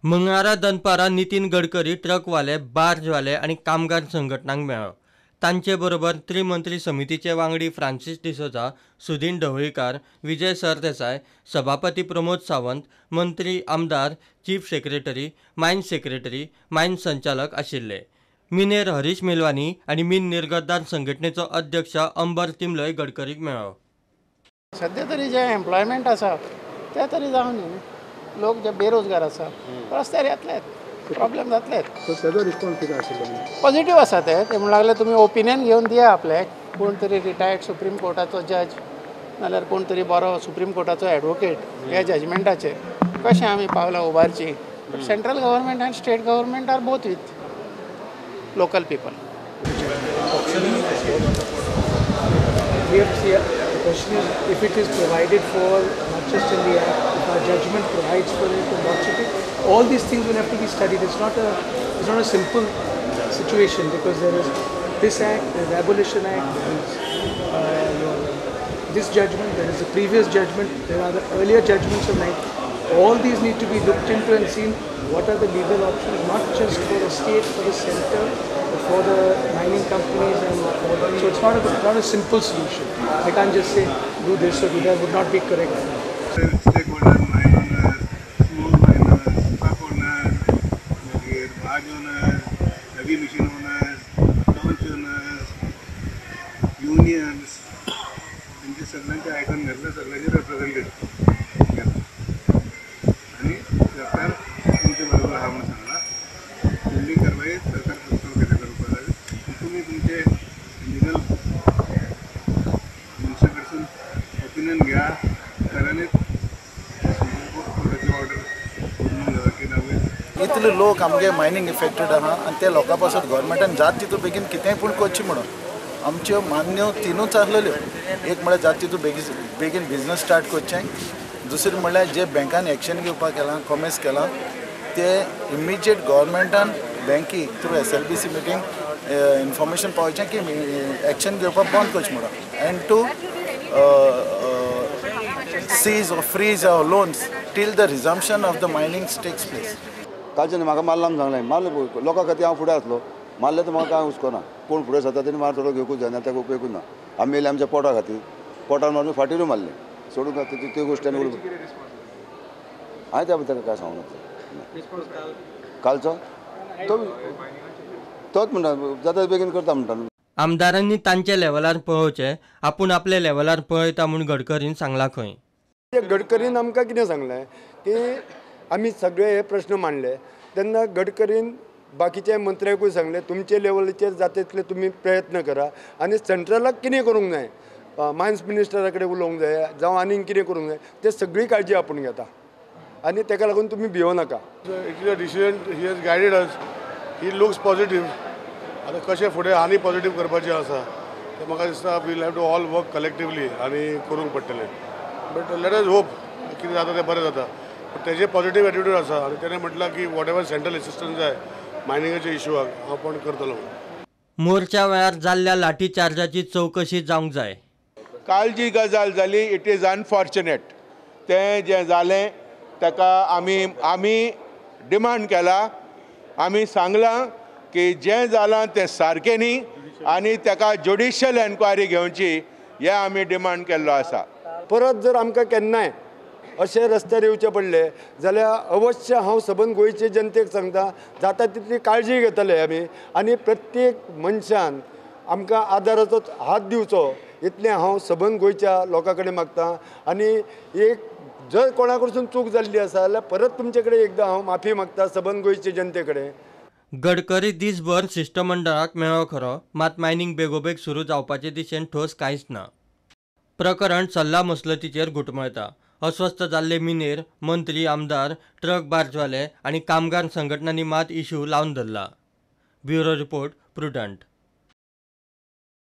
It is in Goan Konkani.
मंगळारा दनपारां नितीन गडकरी ट्रकवाले, बार्जवाले आनी कामगार संघटनांक मेळ्ळो. तांचे बरोबर त्रिमंत्री समितीचे वांगडी फ्रांसीस डिसोझा, सुदीन ढवळीकार, विजय सरदेसाय, सभापती प्रमोद सावंत, मंत्री, आमदार, chief secretary, mines secretary, mines संचालक आशिल्ले. मिनेर हरीश मेलवानी आनी मीन निर्गतदार संघटनेचो अध्यक्ष अंबर तिमलय गडकरीक मेळ्ळो. सद्या तरी जे एम्प्लॉयमेंट आसा ते तरी जावं न्ही, लोक जे बेरोजगार आसा रस्त्यार येतले, प्रॉब्लेम जातले. ताजो रिस्पॉन्स कितें आशिल्लो? पॉझिटिव्ह आसा. ते म्हणून लागले तुमी ओपिनियन घेवन दिया आपले, कोण तरी रिटायर्ड सुप्रीम कोर्टाचो जज नाल्यार कोण तरी बरो सुप्रीम कोर्टाचो एडवोकेट ह्या जजमेंटाचेर कशें आमी पावलां उबारचीं. But central government and state government are both with local people. The question is if it is provided for, not just in the act, if our judgment provides for it or not, all these things will have to be studied. It's not a simple situation, because there is this act, there is Abolition Act, there is this judgment, there is the previous judgment, there are the earlier judgments of 19. All these need to be looked into and seen what are the legal options, not just for the state, for the center, but for the mining companies and all that. So it's not a simple solution. I can't just say do this or do that, would not be correct. Stakeholder, mine owners, small miners, truck owners, मागीर barge owners, heavy machine owners, launch owners, unions, तेंचे सगळ्यांचे आयकून घेतलं, सगळ्यांचे रिप्रेझेंटेटिव्ह केला आनी सरकार तुमचे बरोबर आहा म्हणून सांगलां. फुडली कारवाई सरकार करतलो कितें करपाक जाय तुमी तुमचे लिगल मनशां कडसून ओपिनियन घ्या. खऱ्यांनीच कोर्टाची ऑर्डर करून की नावे इतले लोक आमगे मायनींग इफेक्टेड आहा आनी ते लोकां पासत गव्हर्मेंटान जात तितू बेगीन कितेंय पूण करचें म्हणून आमच्यो मान्यो तिनूच आसलेल्यो. एक म्हळ्यार जात तितू बेगीन बिजनस स्टार्ट करचें, दुसरें म्हळ्यार जे बँकान एक्शन घेवपाक केलां, कॉमर्स केलां, ते इमिजिएट गव्हर्मेंटान बँकी थ्रू SLBC meeting information पावोवचें की एक्शन घेवपाक बंद करचें म्हणून, and to seize or freeze our loans till the resumption of the mining takes place. कालच्यान म्हाका मारला म्हूण सांगलें, मारलें लोकां खातीर हांव फुडें आसलो, मारलें तर म्हाका कांय हुस्को ना, कोण फुडें सरता तेणी मार थोडो घेवकूच जायना, ताका उपयोगूच ना. आमी येयले आमच्या पोटा खातीर, पोटान मारून फाटीरूय मारलें, सोडून त्यो गोश्टी आनी हांवें त्या ताका काय सांगूंक ना. कालचो तो तोच म्हणटा जाता बेगीन करता म्हणटा. आमदारांनी तांच्या लेवलार पळोवचें, आपूण आपल्या लेवलार पळयता म्हूण गडकरीन सांगलां खंय. गडकरीन आमकां कितें सांगलें की आमी सगळे हे प्रश्न मांडले तेन्ना गडकरीन बाकीच्या मंत्र्यांकूय सांगलें तुमचे लेवलाचेर जाता तितले तुमी प्रयत्न करा आनी सेंट्रलाक कितें करूंक जाय, मायन्स मिनिस्टरा कडेन उलोवंक जाय जावं आनीक कितें करूंक जाय, ते सगळी काळजी आपूण घेता आनी ताका लागून तुमी भियो नाका. It is a decision, he has guided us, he looks positive. आतां कशें फुडें आनी पॉजिटीव करपाचें आसा तें म्हाका दिसता we'll have to all work collectively आनी करूंक पडटलें. बट let us hope कितें जाता तें बरें जाता. बट तेजें पॉजिटीव एटिट्यूड आसा आनी तेणें म्हटलां की what ever central assistance जाय मायनिंगाच्या इशूआक हांव पण करतलो. मोर्चा वेळार जाल्ल्या लाठी चार्जाची चवकशी जावंक जाय. काल जी गजाल जाली it is unfortunate. तें जें जालें ताका आमी डिमांड केला, आमी सांगलां की जें जालां तें सारकें न्ही आनी ताका ज्युडिशियल एन्क्वायरी घेवची हें आमी डिमांड केल्लो आसा. परत जर आमकां केन्नाय अशें रस्त्यार येवचें पडलें जाल्यार अवश्य हांव सबंद गोंयचे जनतेक सांगता जाता तितली काळजी घेतले आमी आनी प्रत्येक मनशान आमकां आदाराचो हात दिवचो इतलें हांव सबंद गोंयच्या लोकां कडेन मागता. आनी एक जर कोणा कडसून चूक जाल्ली आसा जाल्यार परत तुमचे कडेन एकदां हांव माफी मागता सबंद गोंयचे जनते कडेन. गडकरी दिसभर शिश्टमंडळाक मेळ्ळो खरो, मात मायनिंग बेगोबेग सुरू जावपाचे दिशेन ठोस कांयच ना. प्रकरण सल्ला मसलतीचेर घुटमळटा. अस्वस्थ जाल्ले मिनेर, मंत्री, आमदार, ट्रक बार्जवाले आनी कामगार संघटनांनी मात इशू लावन धरला. Bureau report, Prudent.